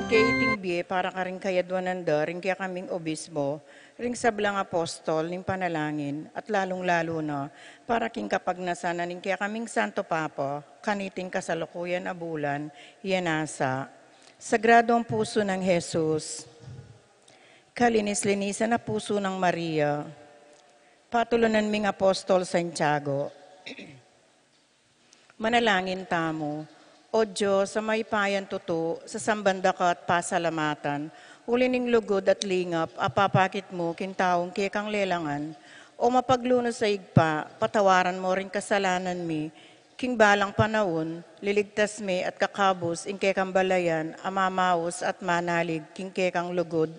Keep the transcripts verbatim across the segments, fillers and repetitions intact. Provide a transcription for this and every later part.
Kaya iting bie para karing kayadwanan da ring kekaming obispo, ring sablang apostol ning panalangin, at lalung-lalu na para king kapagnasan na ning kekaming Santo Papa, kaniting kasalukuyan a bulan, ya nasa. Sagradong pusu nang Jesus, kalinis-linisan a pusu nang Maria, patulunan ming apostol Santiago. Manalangin tamu. O Dios, a mayupayang tutu, sasamban da ka at pasalamatan, uli ning lugud at lingap a papakit mu king taung kekang lelangan. O mapaglunus a Ibpa, patawaran mu ring kasalanan mi, king balang panaun, liligtas me at kakabus ing kekang balayan a mamaus at manalig king kekang lugud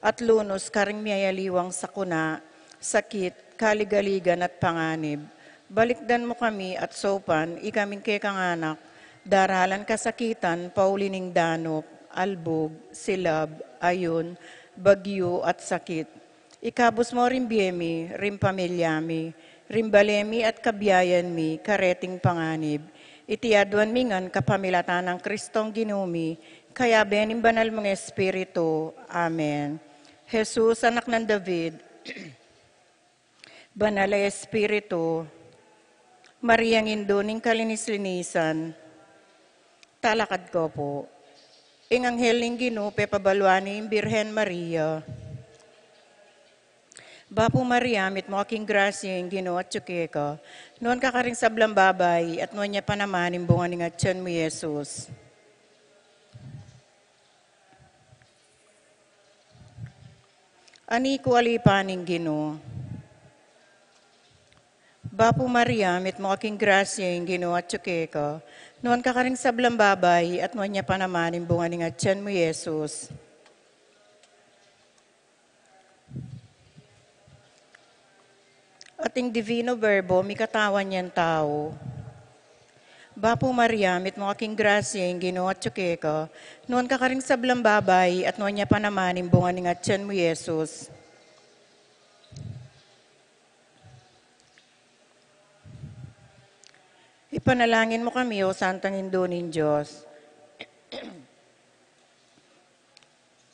at lunus karing miyayaliwang sakuna, sakit, kaligaligan at panganib. Balikdan mu kami at saupan ikaming kekang anak, daralan kasakitan, pauli ning danup, albug, silab, ayun, bagyu at sakit. Ikabus mu ring bie mi, ring pamilya mi, ring bale mi at kabiayan mi kareting panganib. Iti aduan mi ngan kapamilatan nang Kristong Ginu mi, kayabe ning Banal mung Espiritu. Amen. Jesus, anak nang David, Banal a Espiritu, Mariang Indu ning kalinis-linisan, talakad ko pu. Ing anghel ning Ginu pepabaluan ne ing Birhen Maria. Bapu Maria, mitmu ka king grasya, ing Ginu atyu keka. Nuan ka karing sablang babai, at nuan ya pa naman ing bunga ning atian mu, Jesus. Ani ku, alipan ning Ginu. Bapu Maria, mitmu ka king grasya, ing Ginu atyu keka. Nuan ka karing sablang babai, at nuan ya pa naman ing bunga ning atian mu, Jesus. At ing Divino Verbo, mikatawan yang tau. Bapu Maria, mitmu ka king grasya, ing Ginu atyu keka. Nuan ka karing sablang babai, at nuan ya pa naman ing bunga ning atian mu, Jesus. Ipanalangin mu kami, O Santang Indu ning Dios.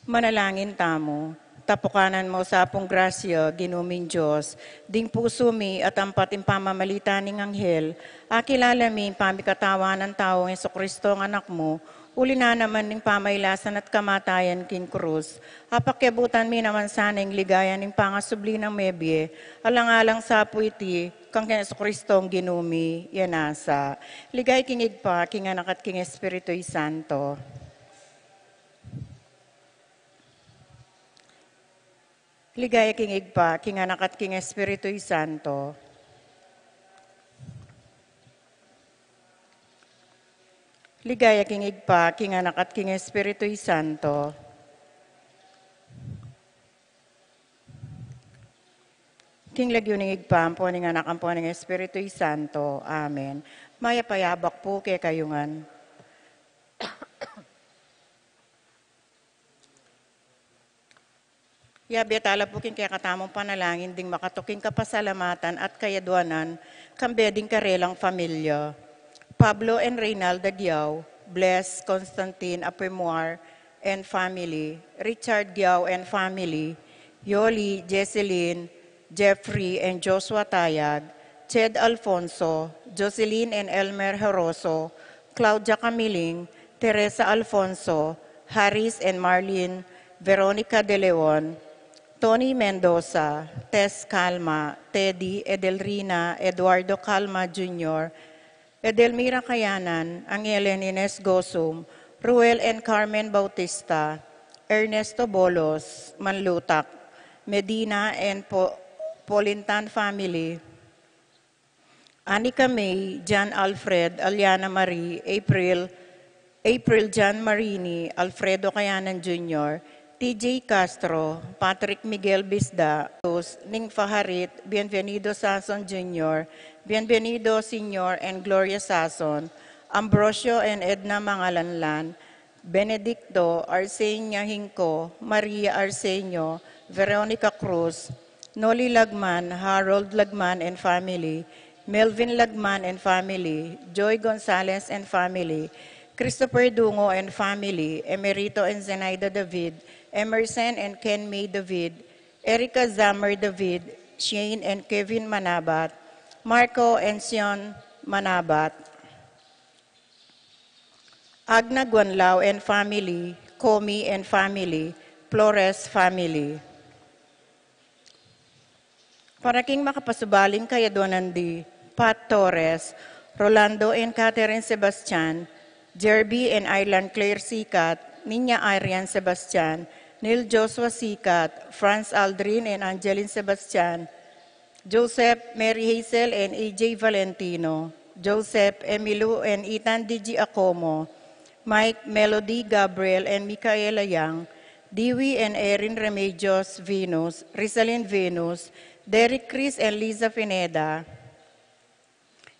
Manalangin tamu. Tapukanan mu sa pung grasya, Ginu ming Dios, ding pusu mi at ampat ing pamamalita ning anghel, akilala mi ing pamikatawan nang taung Jesucristo, ing Anak mu, uli na naman ning pamailasan at kamatayan king krus. Apakyabutan mi naman sana ing ligaya ning pangasubli nang mebie, alang-alang sa pu iti, kang Jesucristong Ginu mi, ya nasa. Ligaya king Ibpa, king Anak at king Espiritu Santo. Ligaya king Ibpa, king Anak at king Espiritu Santo. Ligaya king Ibpa, king Anak at king Espiritu Santo. King lagyu ning Ibpa, ampo ning Anak, ampo ning Espiritu Santo. Amen. Mayap a yabak pu kekayu ngan. Yabe tala pu king kekatamung panalangin ding makatuking kapasalamatan at kayadwanan, kambe ding karelang familia. Pablo and Reynalda Giao, Bless, Constantine, Apemuar, and family, Richard Giao and family, Yoli, Jesselyn, Jeffrey and Joshua Tayag, Ched Alfonso, Jocelyn and Elmer Heroso, Claudia Camiling, Teresa Alfonso, Harris and Marlene, Veronica De Leon, Tony Mendoza, Tess Calma, Teddy, Edelrina, Eduardo Calma Junior, Edelmira Kayanan, Angelen Ines Gosum, Ruel and Carmen Bautista, Ernesto Bolos, Manlutak, Medina and Po-, Polintan family, Anika May, John Alfred, Aliana Marie, April, April John Marini, Alfredo Kayanan Junior, T J Castro, Patrick Miguel Bisda, Ning Faharit, Bienvenido Sason Junior, Bienvenido Senior and Gloria Sason, Ambrosio and Edna Mangalanlan, Benedicto, Arsenia Hinco, Maria Arsenio, Veronica Cruz, Noli Lagman, Harold Lagman and family, Melvin Lagman and family, Joy Gonzalez and family, Christopher Dungo and family, Emerito and Zenaida David, Emerson and Ken May David, Erica Zammer David, Shane and Kevin Manabat, Marco and Sion Manabat, Agna Guanlao and family, Comi and family, Flores family. Para king makapasubaling kayadwanan di Pat Torres, Rolando and Catherine Sebastian, Jerby and Ireland Claire Sikat, Niña Arian Sebastian, Neil Joshua Sikat, Franz Aldrin and Angeline Sebastian, Joseph, Mary Hazel and A J Valentino, Joseph, Emilu and Ethan D G Acomo, Mike, Melody, Gabriel and Micaela Yang, Dewey and Erin Remedios Venus, Rizalin Venus, Derek Chris and Liza Pineda,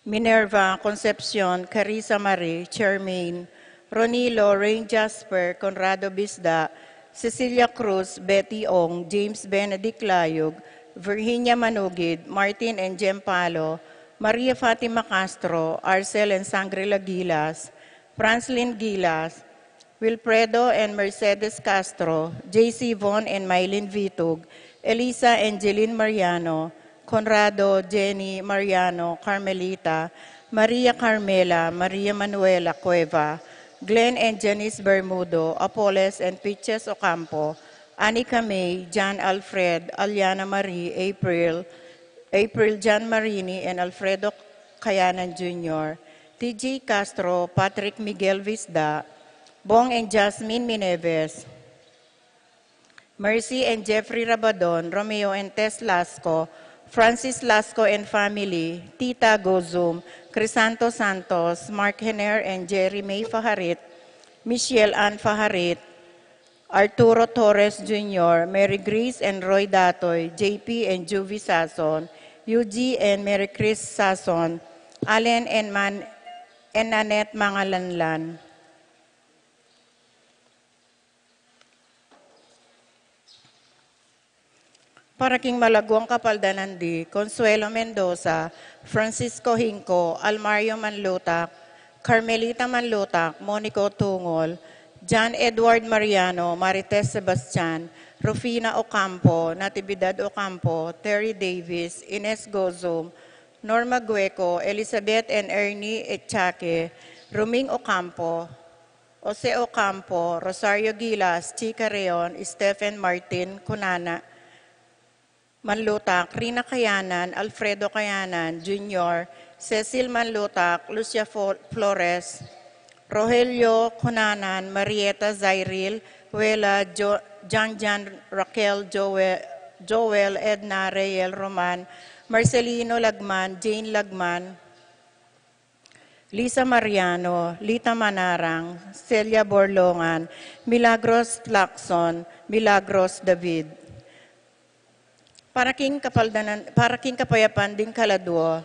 Minerva, Concepcion, Carissa Marie, Charmaine, Ronnie, Lorraine Jasper, Conrado Bisda, Cecilia Cruz, Betty Ong, James Benedict Layug, Virginia Manugid, Martin and Jem Palo, Maria Fatima Castro, Arcel and Sangrila Gilas, Franslin Gilas, Wilfredo and Mercedes Castro, J C Von and Mylene Vitug, Elisa and Jeline Mariano, Conrado, Jenny, Mariano, Carmelita, Maria Carmela, Maria Manuela Cueva, Glenn and Janice Bermudo, Apoles and Pitches Ocampo, Anika May, John Alfred, Aliana Marie, April, April John Marini and Alfredo Kayanan Junior, T J Castro, Patrick Miguel Visda, Bong and Jasmine Mineves, Mercy and Jeffrey Rabadon, Romeo and Tess Lasco, Francis Lasco and family, Tita Gozum, Crisanto Santos, Mark Hener and Jerry May Faharit, Michelle Ann Faharit, Arturo Torres Junior, Mary Grace and Roy Datoy, J P and Juvie Sason, Yuji and Mary Chris Sason, Allen and Man and Annette Mangalanlan. Para king malaguang kapaldanan di Consuelo Mendoza, Francisco Hinco, Almario Manlutak, Carmelita Manlutak, Monico Tungol, John Edward Mariano, Marites Sebastian, Rufina Ocampo, Natividad Ocampo, Terry Davis, Ines Gozum, Norma Gueco, Elizabeth and Ernie Echaque, Ruming Ocampo, Jose Ocampo, Rosario Gilas, Chica Reon, Stephen Martin Cunana, Manlutak, Rina Kayanan, Alfredo Kayanan Junior, Cecil Manlutak, Lucia Fo-, Flores, Rogelio Cunanan, Marieta Zairil, Wela, Jo-, Jan Jan, Raquel, Joel, Joel, Edna, Reyel, Roman, Marcelino Lagman, Jane Lagman, Lisa Mariano, Lita Manarang, Celia Borlongan, Milagros Lacson, Milagros David. Para king kapaldanan, para king kapayapan ding kaladua,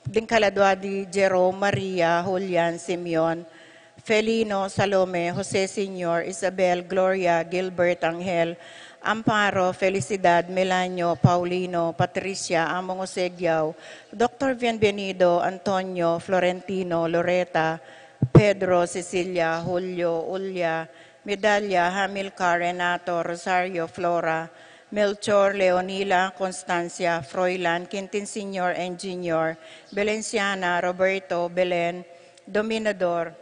ding kaladua di Jerome, Maria, Julian, Simeon, Felino, Salome, Jose Senior, Isabel, Gloria, Gilbert, Angel, Amparo, Felicidad, Melanio, Paulino, Patricia, Among Jose Giao, Doctor Bienvenido, Antonio, Florentino, Loreta, Pedro, Cecilia, Julio, Ulia, Medalia, Hamilcar, Renato, Rosario, Flora, Melchor, Leonila, Constancia, Froilan, Quintin Senior and Junior, Belenciana, Roberto, Belen, Dominador,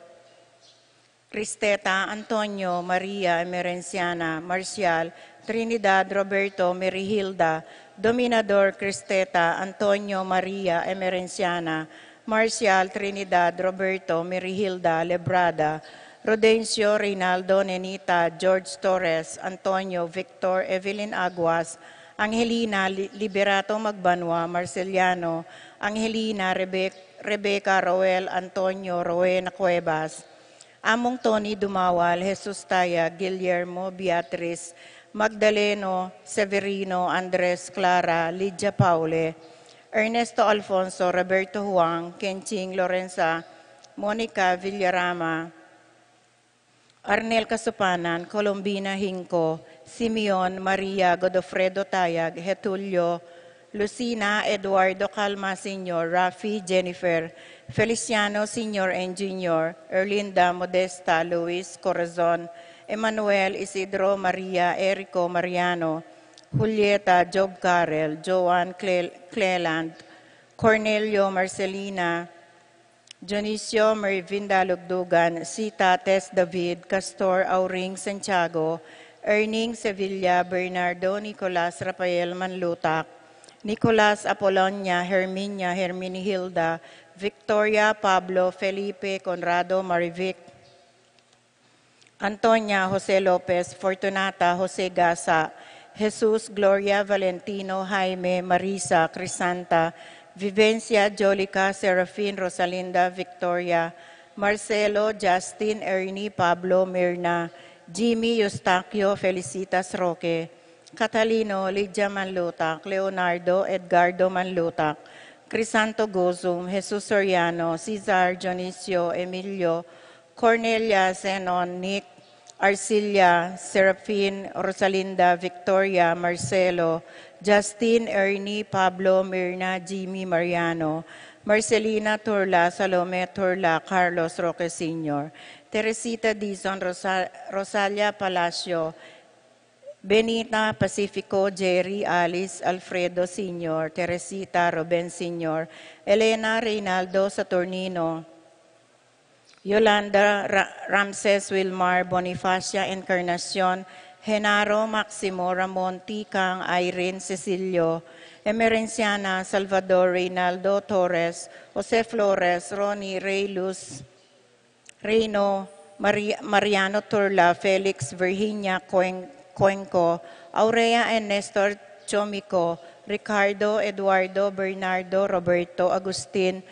Cristeta, Antonio, Maria, Emerenciana, Marcial, Trinidad, Roberto, Merihilda, Dominador, Cristeta, Antonio, Maria, Emerenciana, Marcial, Trinidad, Roberto, Merihilda, Lebrada, Rodencio, Reynaldo, Nenita, George Torres, Antonio, Victor, Evelyn Aguas, Angelina, Li-, Liberato Magbanua, Marceliano, Angelina, Rebe-, Rebecca, Roel, Antonio, Rowena Cuevas, Among Tony Dumawal, Jesus Taya, Guillermo, Beatriz, Magdaleno, Severino, Andres, Clara, Lydia Paule, Ernesto Alfonso, Roberto Huang, Kenching, Lorenza, Monica Villarama, Arnel Kasupanan, Colombina Hinco, Simeon, Maria, Godofredo Tayag, Getulio, Lucina, Eduardo Calma Senior, Rafi, Jennifer, Feliciano Senior and Junior, Erlinda, Modesta, Luis, Corazon, Emmanuel, Isidro, Maria, Erico, Mariano, Julieta, Job Carel, Joan, Cle-, Cleland, Cornelio, Marcelina, Dionisio, Mervinda, Lugdugan, Sita, Tess, David, Castor, Auring, Santiago, Erning, Sevilla, Bernardo, Nicolas, Rafael, Manlutak, Nicolas, Apolonia, Herminia, Herminihilda, Victoria, Pablo, Felipe, Conrado, Marivic, Antonia, Jose Lopez, Fortunata, Jose Gasa, Jesus, Gloria, Valentino, Jaime, Marisa, Crisanta, Vivencia, Jolica, Serafin, Rosalinda, Victoria, Marcelo, Justin, Ernie, Pablo, Mirna, Jimmy, Eustaquio, Felicitas, Roque, Catalino, Lydia Manlutak, Leonardo, Edgardo Manlutak, Crisanto Gozum, Jesus Soriano, Cesar, Dionisio, Emilio, Cornelia, Zenon, Nick, Arcilia, Serafin, Rosalinda, Victoria, Marcelo, Justin, Ernie, Pablo, Mirna, Jimmy, Mariano, Marcelina Turla, Salome Turla, Carlos Roque Senior, Teresita Dizon, Rosa-, Rosalia Palacio, Benita Pacifico, Jerry, Alice, Alfredo Senior, Teresita, Ruben Senior, Elena, Reynaldo, Saturnino, Yolanda, Ra-, Ramses, Wilmar, Bonifacia, Encarnacion, Genaro, Maximo, Ramon, Tikang, Irene, Cecilio, Emerenciana, Salvador, Reynaldo, Torres, Jose Flores, Ronnie, Rey Luz, Reino, Mari-, Mariano Turla, Felix, Virginia, Cuen-, Cuenco, Aurea and Nestor Chomico, Ricardo, Eduardo, Bernardo, Roberto, Agustin,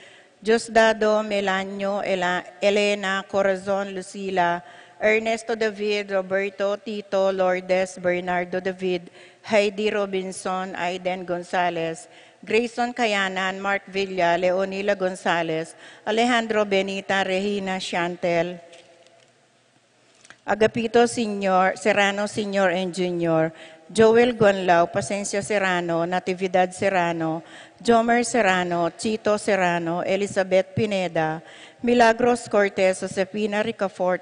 Diosdado, Melanio, Ela-, Elena, Corazon, Lucila, Ernesto, David, Roberto, Tito, Lourdes, Bernardo, David, Heidi Robinson, Aiden Gonzalez, Grayson Kayanan, Mark Villa, Leonila Gonzalez, Alejandro Benita, Regina Chantel, Agapito Senior, Serrano Senior and Junior, Joel Guanlao, Pasensia Serrano, Natividad Serrano, Jomer Serrano, Chito Serrano, Elizabeth Pineda, Milagros Cortez, Josefina Ricafort,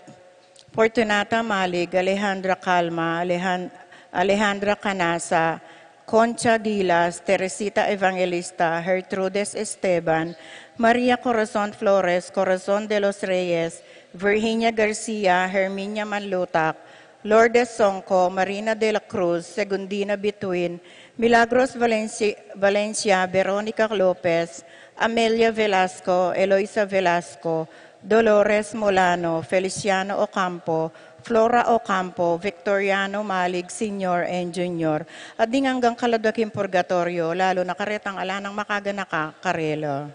Fortunata Malig, Alejandra Calma, Alejan-, Alejandra Canasa, Concha Dilas, Teresita Evangelista, Gertrudes Esteban, Maria Corazon Flores, Corazon de los Reyes, Virginia Garcia, Herminia Manlutak, Lourdes Songco, Marina de la Cruz, Segundina Bituin, Milagros Valenci-, Valencia, Veronica Lopez, Amelia Velasco, Eloisa Velasco, Dolores Molano, Feliciano Ocampo, Flora Ocampo, Victoriano Malig Senior and Junior, at ding anggang kaladwa king purgatoryo, lalu na karetang ala nang makaganaka karela.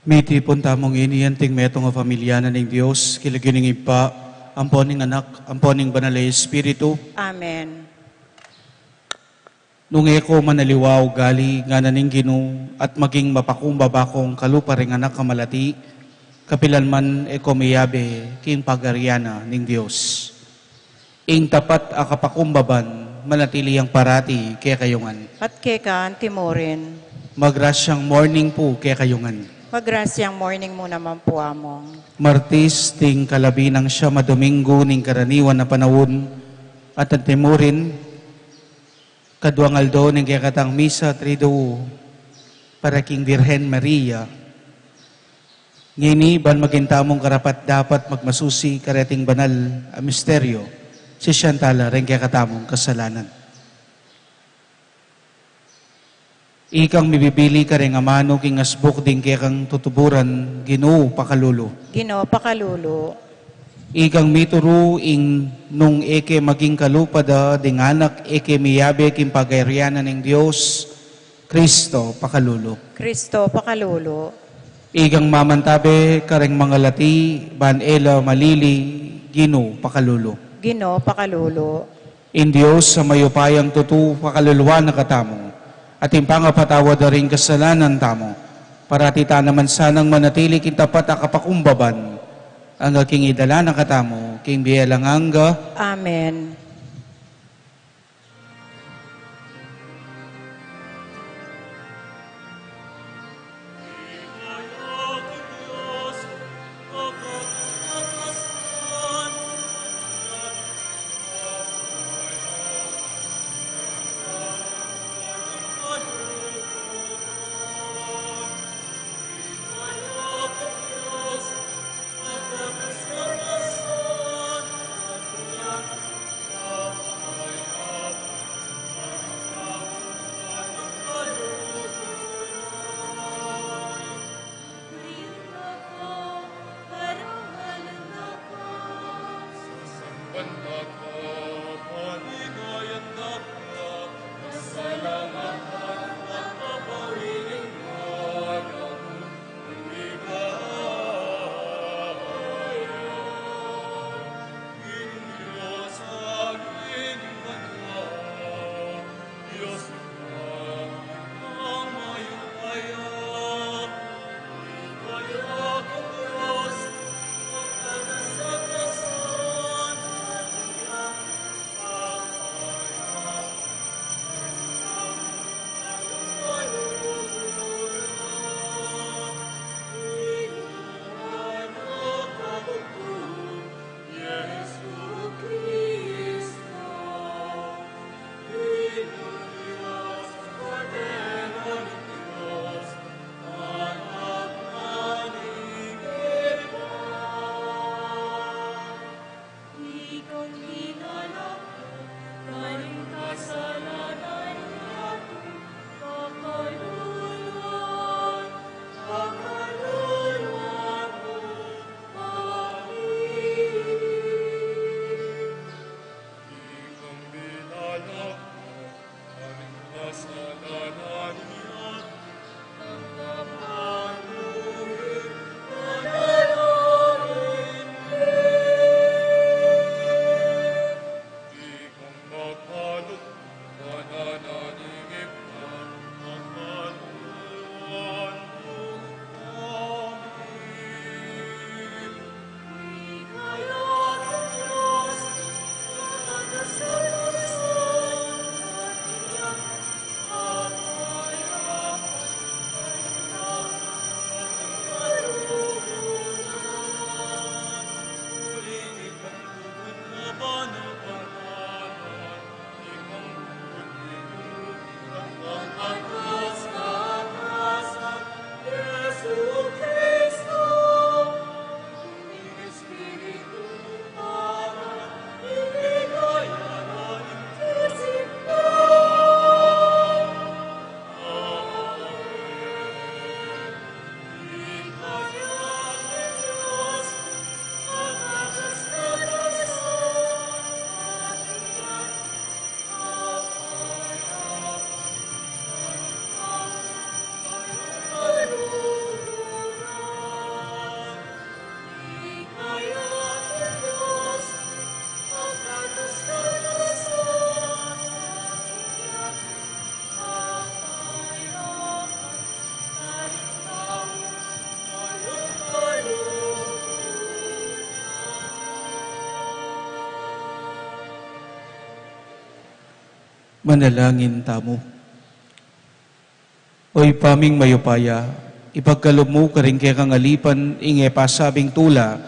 Mitipun tamu ngeni anting metung a familia na ning Dios, king lagyu ning Ibpa, ampo ning Anak, ampo ning Banal a Espiritu. Amen. Nung e ko manaliwa ugali, ngana ning Ginu, at maging mapakumbaba kong kalupa ring anak a malati, kapilan man e ko miyabe king pagarian na ning Dios. Ing tapat a kapakumbaban, manatili yang parati kekayu ngan. At keka anti mu rin. Magrasyang morning pu kekayu ngan. Magrasyang morning mu naman pu, Among. Martis, ding kalabi nang siyam a Domingo ning karaniwan a panaun, at anti mu rin, kaduang aldo ning kekatang misa Triduo para king Virgen Maria. Ngeni, ban maging tamung karapat-dapat magmasusi kareting banal a misteryo, sisian tala ring kekatamung kasalanan. Ikang mibibili kareng amanu king asbuk ding kekang tutuburan, Ginu, pakalulu. Ginu, pakalulu. Ikang mituru ing nung e ke maging kalupa da ding anak e ke miyabe king pagarian na ning Dios, Kristo, pakalulu. Kristo, pakalulu. Ikang mamantabe kareng mangalati ban e la malili, Ginu, pakalulu. Ginu, pakalulu. Ing Dios a mayupayang tutu pakaluluan na katamu, at ing pangapatawad da ring kasalanan tamu, parati ta naman sanang manatili king tapat a kapakumbaban, angga king idala na katamu king bie alang angga. Amen. Manalangin tamu. O Ibpa ming mayupaya, ipagkalub mu karing kekang alipan ing e pasabing tula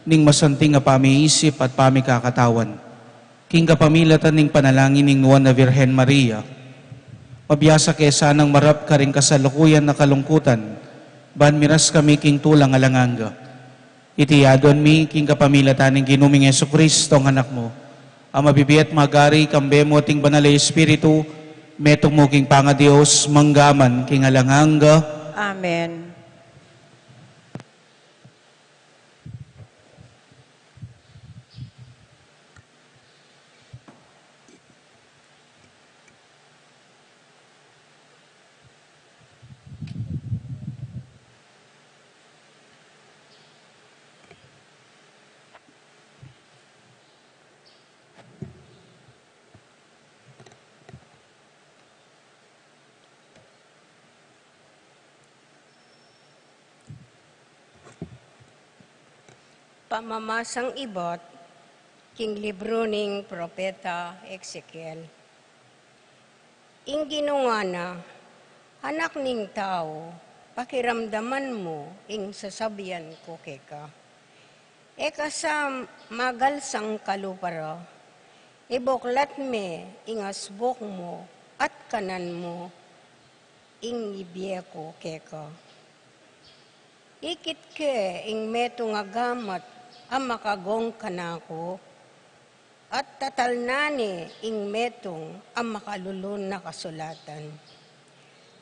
ning masanting a pamiisip at pamikakatawan. King kapamilatan ning panalangin ning Nuan a Virgen Maria, mabiasa ke sanang marap karing kasalukuyan a kalungkutan, ban miras kami king tulang alang angga. Iti aduan mi king kapamilatan ning Ginu ming Jesucristo, a Anak mu, a mabibie at magari kambe mu at ning Banal a Espiritu, metung mu king pangaDios, mangga man king alang angga. Amen. Pamamasang ibat king libru ning Propeta Ezekiel. Ing Ginu ngana, "Anak ning tau, pakiramdaman mu ing sasabian ku keka. E ka sa magalsang kalupa ra, ibuklat me ing asbuk mu at kanan mu ing ibie ku keka. Ikit ke ing metung a gamat a makagong kanaku, at tatalnan ne ing metung a makalulun a kasulatan.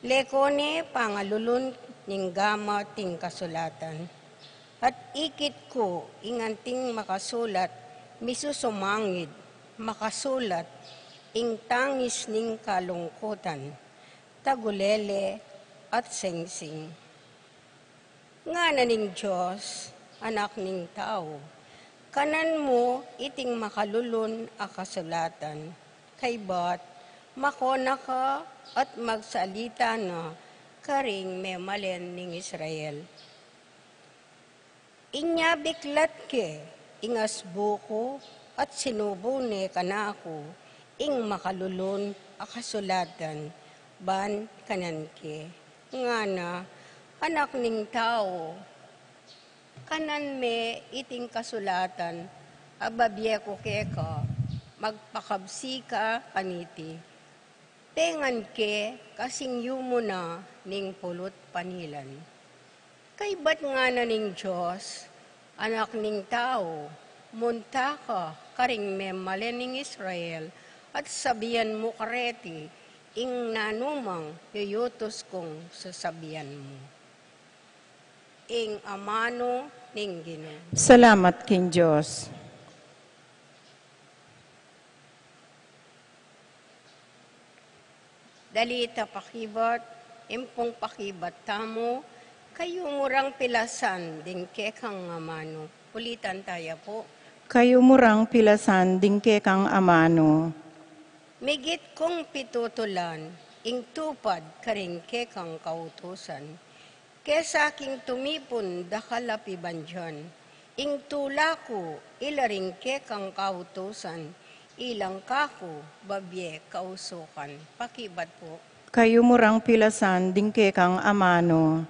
Leko ne pangalulun ning gamat ing kasulatan, at ikit ku ing anting makasulat, misusumangid, makasulat ing tangis ning kalungkutan, tagulele at sengsing." Ngana ning Dios, "Anak ning tau, kanan mu iting makalulun a kasulatan, kaybat makona ka at magsalita na karing memalen ning Israel. Inya biklat ke ing asbuk ku at sinubu ne kanaku ing makalulun a kasulatan, ban kanan ke. Ngana, Anak ning tau, kanan me iting kasulatan a babie ku keka, magpakabsi ka kaniti. Pengan ke kasing yumu na ning pulut panilan." Kaybat ngana ning Dios, "Anak ning tau, munta ka karing memalen ning Israel at sabian mu kareti ing nanumang yuyutus kung sasabian mu." Ing amanu ning Ginu. Salamat king Dios. Dali ta pakibat, impung pakibat tamu, "Kayumu rang pilasan ding kekang amanu." Ulitan taya pu. "Kayumu rang pilasan ding kekang amanu." Migit kung pitutulan ing tupad karing kekang kautusan, kesa king tumipun dakal a pibandian. Ing tula ku ila ring kekang kautusan, ilang kaku babie kausukan. Pakibat pu. "Kayumu rang pilasan ding kekang amanu."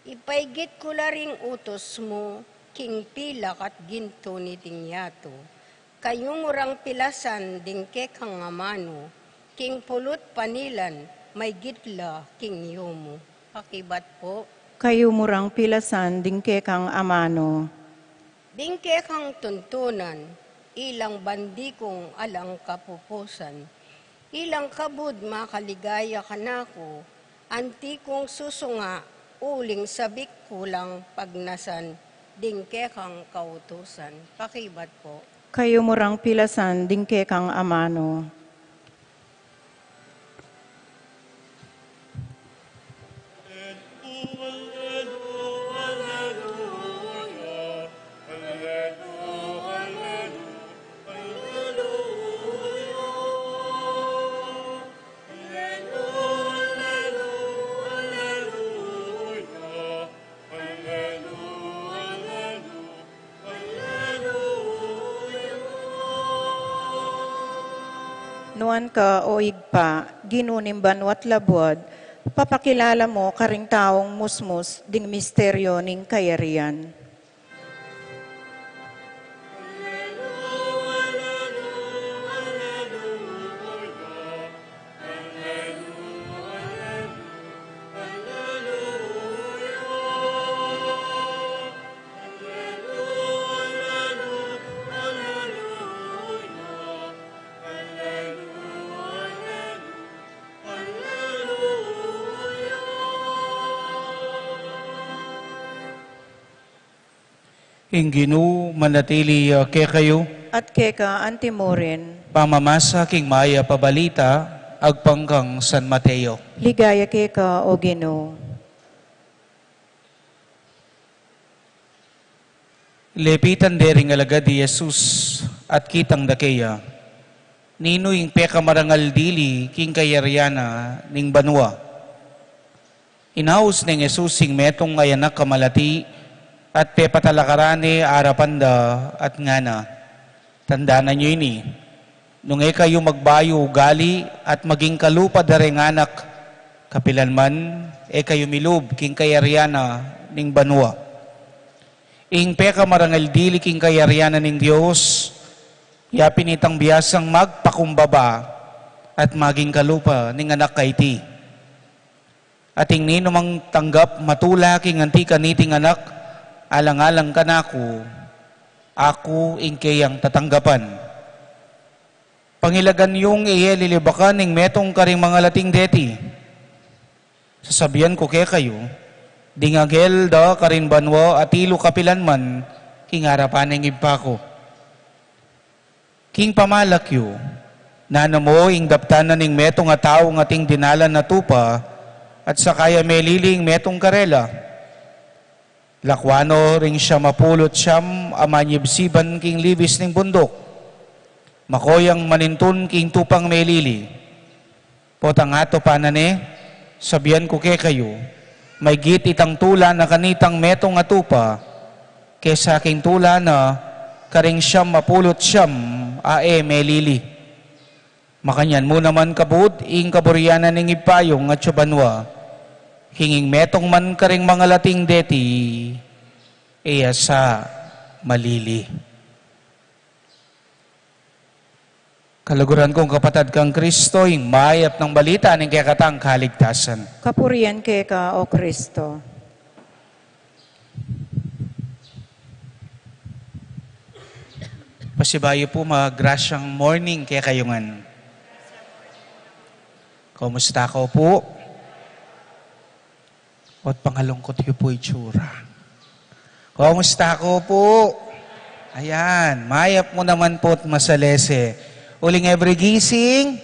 Ipaigit ku la ring utus mu king pilak at gintu niting yatu. Kayumu rang pilasan ding kekang amanu, king pulut panilan, maigit la king yumu. Pakibat pu. "Kayumu rang pilasan ding kekang amanu." Ding kekang tuntunan, ilang bandi kung alang kapupusan, ilang kabud makaligaya kanaku, anti kung susunga uling sabik ku lang pagnasan ding kekang kautusan. Pakibat pu. "Kayumu rang pilasan ding kekang amanu." Nuan ka, o Ibpa, Ginu ning banua't labuad, papakilala mu karing taung musmus ding misteryo ning kayarian. Ing Ginu manatili, ah, kekayu. At keka antimurin. Pamamasa king mayap a balita agpang kang San Mateo. Ligaya keka, o Ginu. Lepitan de ring alagad i Jesus at kitang da keya, ninu ing pekamarangal dili king kayarian na ning banua. Inaus neng Jesus ing metung a anak a malati at pepatalakaran ne arapan da at ngana, "Tandanan yu ini, nung e kayu magbayu ugali at maging kalupa da reng anak, kapilan man e kayu milub king kayarian na ning banua." Ing pekamarangal dili king kayarian na ning Dios, ya pin itang biasang magpakumbaba at maging kalupa ning anak a iti. At ing ninumang tanggap matula king anti kaniting anak, alang-alang kanaku, aku ing keyang tatanggapan. Pangilagan yung e ye lilibakan ing metung karing mangalating deti. Sasabian ku kekayu, ding anghel da karin banua atilu kapilan man king arapan ning Ibpa ku. King pamalak yu, nanu mu ing daptan na ning metung a taung ating dinalan a tupa, at saka ya melili ing metung karela? Lakwan no ring siam a pulu't siam a manyibsiban king libis ning bunduk, mako yang manintun king tupang melili. Potang atupan na ne, sabian ku kekayu, maygit itang tula na kanitang metung a tupa kesa king tula na karing siam a pulu't siam a e melili. Makanyan mu naman kabud ing kaburian na ning Ibpa yung atsu banua, king ing metung man karing mangalating deti, e ya sa malili. Kaluguran kung kapatad kang Kristo, ing mayap nang balita ning kekatang kaligtasan. Kapurian keka, o Kristo. Pasibayu pu, magrasyang morning kekayu ngan. Kumusta ko pu? Ot pangalungkut yu pu itsura. Kumusta ko pu? Ayan, mayap mu naman pu't masalese. Uling every gising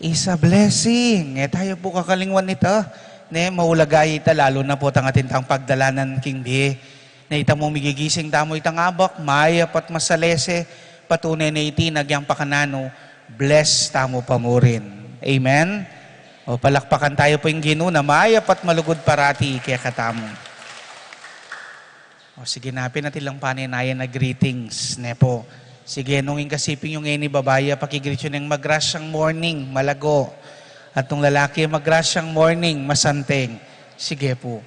is a blessing. E tayu pu kakalingwan nita. Ne, maulaga ita, lalu na pu tang atin tang pagdalanan king bie. Ne, ita mu migigising tamu itang abak, mayap at masalese, patune ne iti na agyang pakananu, bless tamu pa murin. Amen? O, palakpakan tayu pu ing Ginu na mayap at malugud parati kekatamu. O, sige na, pin atin lang panenaya na greetings, ne pu. Sige, nung ing kasiping yu ngeni babai, pakigreet yu neng magrasyang morning, malago. At nung lalaki, magrasyang morning, masanteng. Sige pu.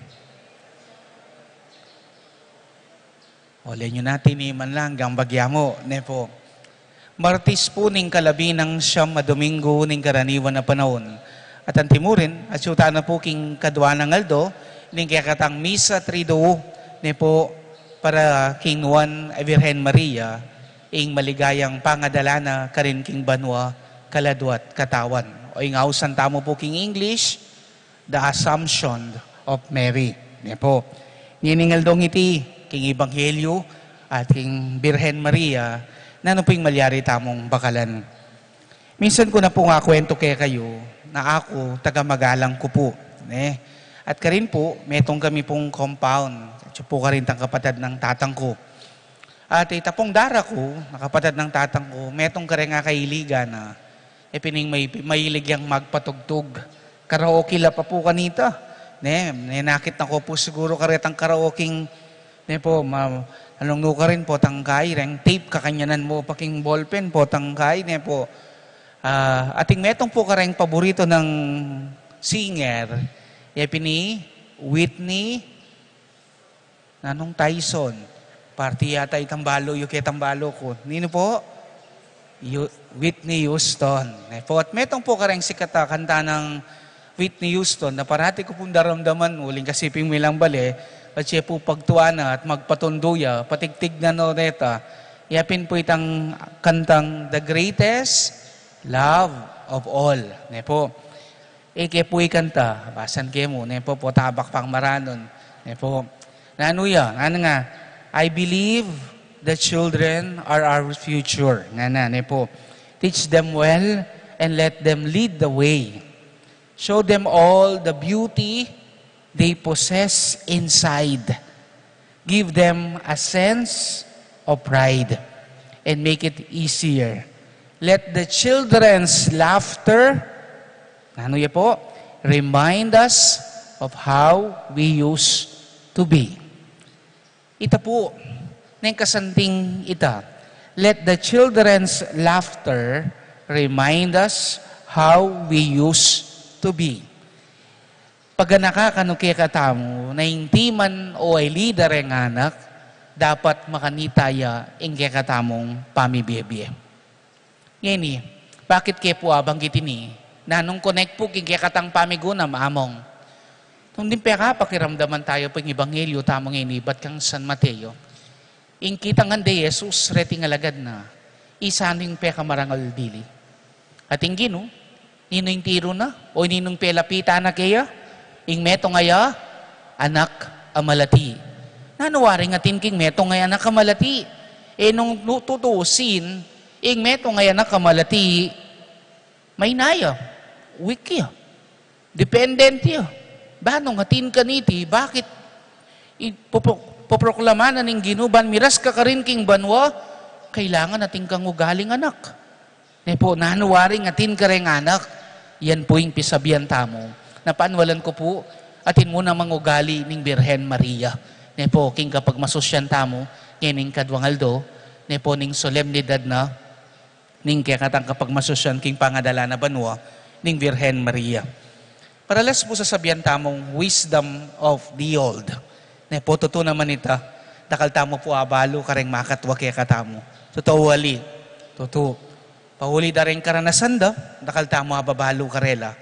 O, lenyu na, tiniman lang, agyang bagya mu, ne pu. Martis pu ning kalabi nang siam a Domingo ning karaniwan a panaun. At antimurin, atsu tana pu king kadua nang aldo ning kekatang Misa Triduo, ne pu, para king nuan a Virgen Maria, ing maligayang pangadala na karin king banua, kaladua at katawan. O, ing ausan tamu pu king English, The Assumption of Mary. Ne pu. Ngening aldong iti, king Ebanghelyo at king Birhen Maria, nanu pu ing malyari tamung bakalan? Minsan ku na pung akwentu kekayu na aku, taga Magalang ku pu, ne? At karin pu, metung kami pung compound. Atsu pu karin tang kapatad nang tatang ku. At ita pung dara ku, na kapatad nang tatang ku, metung kareng kailigan na, e pin ing may, mahilig yang magpatugtug. Karaoke la pa pu kanita. Ne, ne, nakit na ku pu siguru karetang karaoke, ne pu, ma-, anong nu karin, potang kai, reng tape, kakanyanan mu pa king ballpen, potang kai, ne pu. Ah, ating metung pu kareng paborito nang singer, ya pin i Whitney, nanung Tyson. Parti yata itang balu yu ketang balu ku. Ninu pu? Yu-, Whitney Houston. Ne pu, at metung pu kareng sikat a kanta nang Whitney Houston na parati ku pung daramdaman, uling kasi pin milang bale, at siya pu pagtuan na at magpatundu ya, patigtig na no neta. Ya pin pu itang kantang The Greatest Love of All. Ne pu. E ke pu ikanta, basan ke mu, ne pu, pu tabak pang maranun. Ne pu. Nanu ya, nanu nga, "I believe the children are our future." Nga na, ne pu. "Teach them well and let them lead the way. Show them all the beauty they possess inside. Give them a sense of pride and make it easier. Let the children's laughter," nanu ya pu? "Remind us of how we used to be." Ita pu, neng kasanting ita, "Let the children's laughter remind us how we used to be." Pag-anaka kanu kekatamu, na ing timan o ay lidar ing anak, dapat makanita ya ing kekatamung pamibie-bie. Ngeni, bakit ke pu abanggit ini? Nanung connect pu king kekatang pamigunam, among? Nung ding pekapakiramdaman tamu pu ing ebanghelyo tamu ngeni, ibat kang San Mateo. Ing kitang ande Jesus, reting alagad na, isanu ing pekamarangal dili? Ating Ginu, ninu ing tiru na? O ninung pelapitan na keya? Ing metung a anak a malati. Nanu waring atin king metung a anak a malati? E nung nu-, tutusin, ing metung a anak a malati, maina ya, weak ya, dependent ya. Ba nung atin kaniti, bakit i-, popro-, poproklama na ning Ginu, ban miras ka karin king banua, kailangan atin kang ugaling anak. Ne pu, nanu waring atin kareng anak, yan pu ing pisabian tamu. Napanwalan ku pu, atin mu namang ugali ning Birhen Maria. Ne pu, king kapagmasusyan tamu, ngening kaduang aldo, ne pu, ning solemnidad na, ning kekatang kapagmasusyan king pangadalan a banua, ning Birhen Maria. Maralas pu sasabian tamung wisdom of the old. Ne pu, tutu naman ita, dakal tamu pu abalu kareng makatua kekatamu. Tutu, uali. Tutu. Pauli da reng karanasan da, dakal tamu ababalu karela.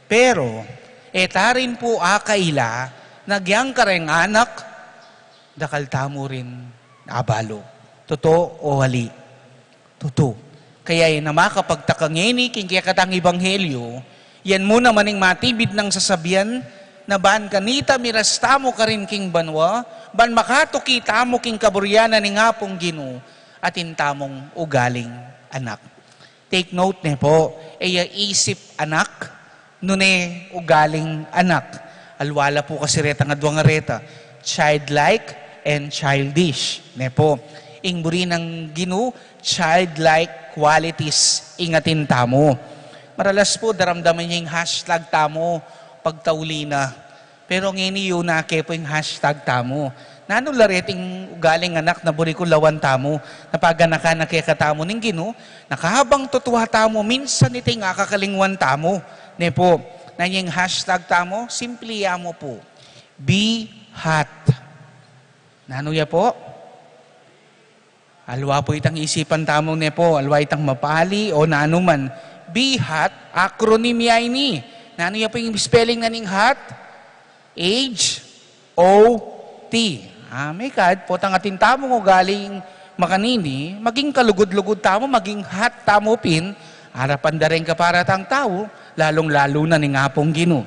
Pero, e ta rin pu akaila, na agyang kareng anak, dakal tamu rin abalu. Tutu o ali? Tutu. Kaya e na makapagtaka ngeni king kekatang ebanghelyo, yan mu naman ing matibid nang sasabian, na ban kanita miras tamu karin king banua, ban makatuki tamu king kaburian ning Apung Ginu, atin tamung ugaling anak. Take note ne pu, e ya isip anak, nune ugaling anak. Aliwa la pu kasi retang aduang areta, childlike and childish, ne pu. Ing buri nang Ginu, childlike qualities ing atin tamu. Maralas pu, daramdaman ye ing hashtag tamu, pagtauli na. Pero ngeni yu na ke pu ing hashtag tamu. Nanu la reting ugaling anak na buri kung lawan tamu, na paganakan na kekatamu ning Ginu, na kabang tutua tamu, minsan iti ing akakalingwan tamu. Ne pu, nanu ya ing hashtag tamu? Simple ya mu pu. Be hot. Nanu ya pu? Aliwa pu itang isipan tamu ne pu, aliwa itang mapali o nanu man. Be hot, acronym ya ini. Nanu ya pu ing spelling na ning hot? H O T. Ah, mekad, potang atin tamung ugaling makanini, maging kalugud-lugud tamu, maging hot tamu pin, arapan da reng kaparatang tau, lalung-lalu na ning Apung Ginu.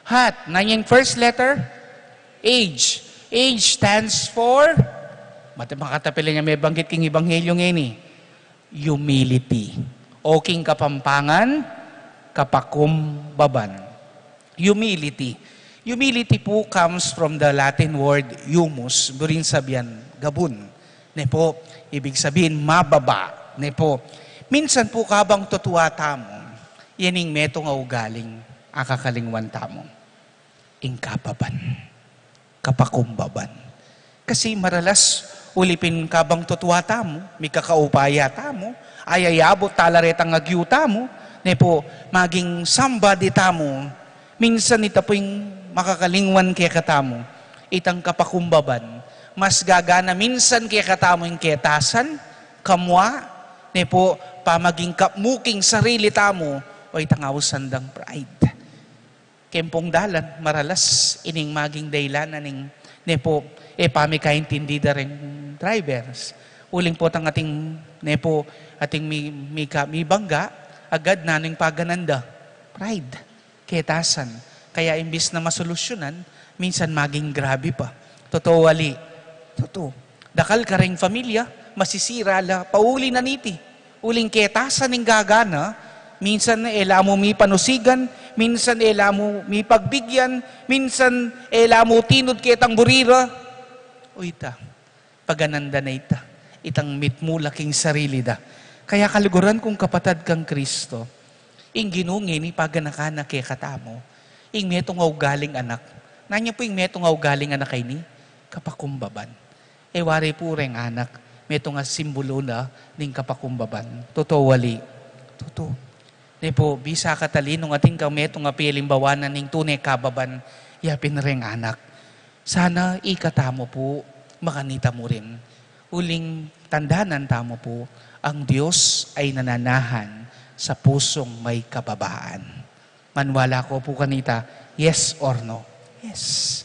Hot, nanu yang first letter? H. H stands for, mata-, makatapil ya mebanggit king ebanghelyo ngeni, humility. O king Kapampangan, kapakumbaban. Humility. Humility pu comes from the Latin word humus, buring sabian gabun. Ne pu, ibig sabihin, mababa. Ne pu. Minsan pu, kabang tutua tamu, yan ing metung a ugaling akakalingwan tamu. Ing kapaban, kapakumbaban. Kasi maralas, uli pin kabang tutua tamu, mikakaupaya tamu, ayayabut tala retang agyu tamu, Ne pu, maging somebody tamu, minsan ita pu ing makakalingwan kekatamu, itang kapakumbaban. Mas gagana minsan kekatamu ing ketasan, kamua, ne pu, pamaging kapmu king sarili tamu, o itang ausan dang pride. Keng pung dalan, maralas ining maging dailan na ning, ne pu, e pamikaintindi da ring drivers. Uling potang ating, ne pu, ating mi, mi, ka, mi bangga, agad na ning paganan da. Pride. Ketasan. Kaya imbis na masolusyunan, minsan maging grabe pa. Totoo, ali? Totoo. Dakal karing familia, masisira la, pauli na niti. Uling ketasan ning gagana, minsan e la mu mipanusigan, minsan e la mu mipagbigyan, minsan e la mu tinud ketang buri ra. O ita, paganan da na ita, itang mitmula king sarili da. Kaya kaluguran kung kapatad kang Kristo, ing Ginu ngeni paganakan na kekatamu, ing metung a ugaling anak. Nanu ya pu ing metung a ugaling anak a ini? Kapakumbaban. E wari pu reng anak, metung a simbulu na ning kapakumbaban. Totoo, ali? Totoo. Ne pu, bisa ka tali nung atin kang metung a pialimbawan na ning tune kababan, ya pin reng anak. Sana ikatamu pu, makanita mu rin. Uling tandanan tamu pu, ang Dios ay nananahan sa pusong may kababaan. Maniwala ko pu kanita, yes or no? Yes.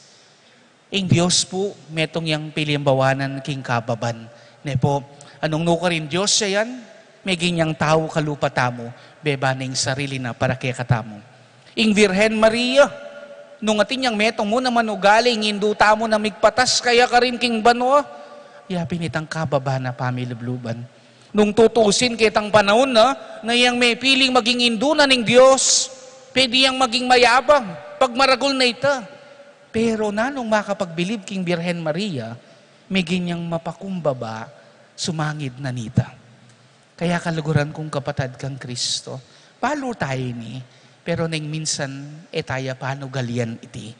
Ing Dios pu, metung yang pilimbawanan king kababan. Ne pu, anung nukarin Dios ya yan, meging yang tau kalupa tamu, beba na ing sarili na para kekatamu. Ing Virgen Maria, nung atin yang metung mu naman ugaling indu tamu na migpatas kaya karin king banua, ya pin itang kababan a pamilubluban. Nung tutusin ketang panaun na, na yang mepiling maging indu na ning Dios, pwede yang maging mayabang, pagmaragul na ita. Pero nanung makapagbilib king Birhen Maria, meging yang mapakumbaba, sumangid na nita. Kaya kaluguran kung kapatad kang Kristo, balu tayu ini, pero neng minsan e taya panugalian iti.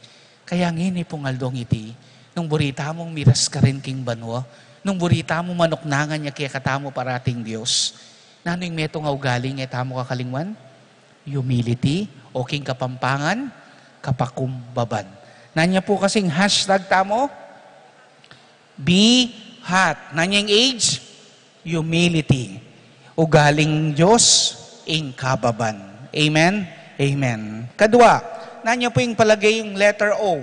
Kaya ngeni pung aldong iti, nung buri tamung miras karin king banua, nung buri tamung manuknangan ya kekatamu parating Dios, nanu ing metung a ugaling e tamu kakalingwan? Humility, o king Kapampangan, kapakumbaban. Nanu ya pu kasing hashtag tamu? Be hot. Nanu yang H? Humility. Ugaling Dios, ing kababan. Amen? Amen. Kadua, nanu ya pu ing palage yung letter O?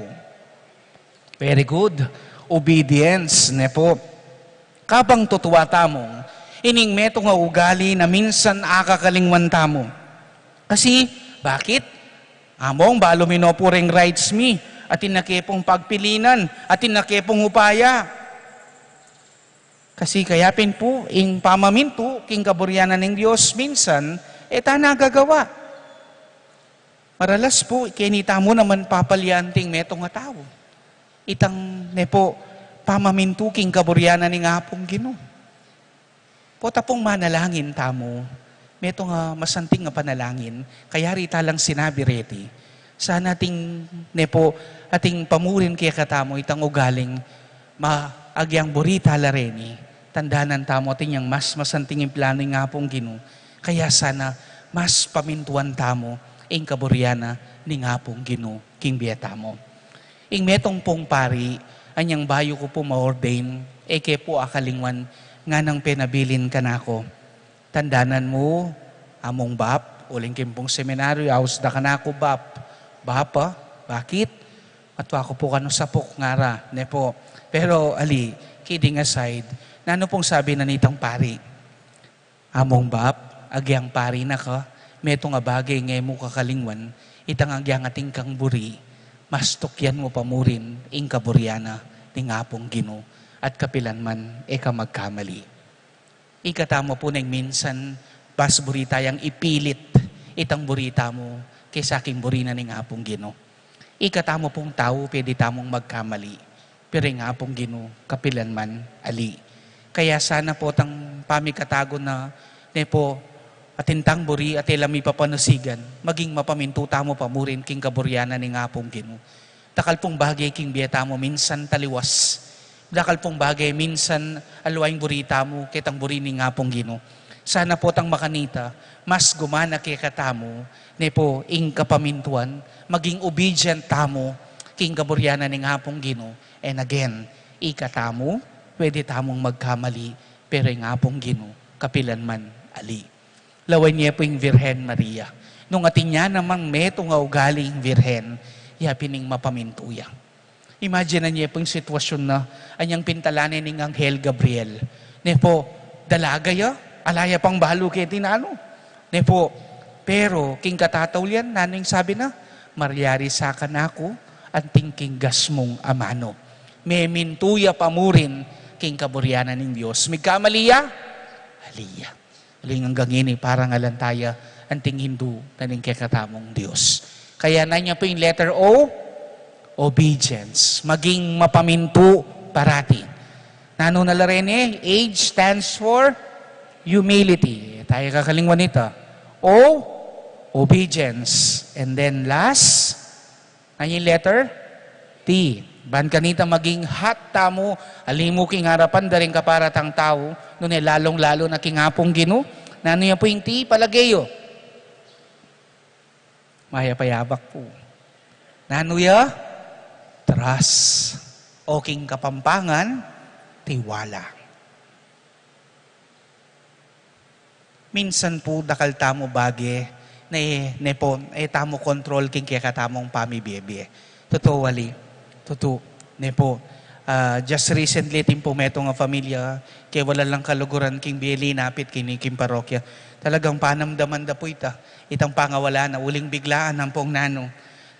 Very good. Obedience, ne pu. Kabang tutua tamu, ining metung a ugali na minsan akakalingwan tamu. Kasi, bakit? Among, balu mi no pu reng rights mi, atin na ke pung pagpilinan, atin na ke pung upaya. Kasi kaya pin pu, ing pamamintu king kaburian na ning Dios minsan, e ta nagagawa. Maralas pu, keni tamu naman papalian ing metung a tau. Itang ne pu, pamamintu king kaburian na ning Apung Ginu. Pota pung manalangin tamu, metung a masanting a panalangin, kayari talang sinabi reti. Sana ating ne pu, ating pamurin kekatamu, itang ugaling, ma, agyang buri tala reni, tandanan tamu, atin yang mas masanting ing planu ning Apung Ginu. Kaya sana, mas pamintuan tamu, ing kaburian na ning Apung Ginu, king bie tamu. Ing metung pung pari, anyang bayu ku pu ma-ordain, e ke pu akalingwan, nganang penabilin kanaku. Tandanan mu, Among Bap, uling king pung seminaryo, aus da kanaku Bap. Bapa, bakit? Matua ku pu kanu sapuk ngara, ne pu. Pero, ali, kidding aside, nanu pung sabi na nitang pari? Among Bap, agyang pari na ka, metung a bage e mu kakalingwan, itang agyang atin kang buri, mas tukyan mu pamurin, ing kaburian na ning Apung Ginu, at kapilan man, e ka magkamali. Ikatamu pu neng minsan, mas buri tayang ipilit, itang buri tamu, kesa king buri na ning Apung Ginu. Ikatamu pung tau, pwede tamung magkamali, pero ing Apung Ginu, kapilan man, ali. Kaya sana pu itang pamikatagun na, ne pu, atin tang buri, at e la mipapanusigan, maging mapamintu tamu pamurin, king kaburian na ning Apung Ginu. Dakal pung bage king bie tamu minsan taliwas. Dakal pung bage minsan aliwa ing buri tamu, ketang buri ning Apung Ginu. Sana potang makanita, mas gumana kekatamu, ne pu, ing kapamintuan, maging obedient tamu king kaburian ning Apung Ginu. And again, ikatamu, pwede tamung magkamali, pero ing Apung Ginu, kapilan man ali. Lawen ye pu ing Virgen Maria. Nung atin ya namang metung a ugali ing Virgen, ya pin ing mapamintu ya. Imagine ye pu ing sitwasyun na, anyang pintalan ne ning Anghel Gabriel. Ne pu, dalaga ya, ala ya pang balu keti nanu. Ne pu, pero king katataulian, nanu ing sabi na? Malyari sa kanaku anting king gas mung amanu. Memintu ya pa murin king kaburian ning Dios. Migkamali ya? Ali ya. Uling anggang ini, parangalan taya anting hindu na ning kekatamung Dios. Kaya nanu ya pu ing letter O, obedience. Maging mapamintu parati. Nanu na la reni? H stands for humility. Taya kakalingwan ita. O, obedience. And then last, nanu ing letter? T. Ban kanita maging hot tamu, ali mu king arapan da ring kaparatang tau, nune lalung-lalu na king Apung Ginu. Nanu ya pu ing T, palage yu? Mayap a yabak pu. Nanu ya? Trust. O king Kapampangan, tiwala. Minsan pu, dakal tamu bage, ne, ne pu, e tamu kontrol king kekatamung pamibie-bie. Tutu, ali. Tutu. Ne pu. Ah, just recently, atin pu metung a pamilya, kewala lang kaluguran king bie, linapit keni king parokya. Talagang panamdaman da pu ita, itang pangawala na, uling biglaan ampong nanu.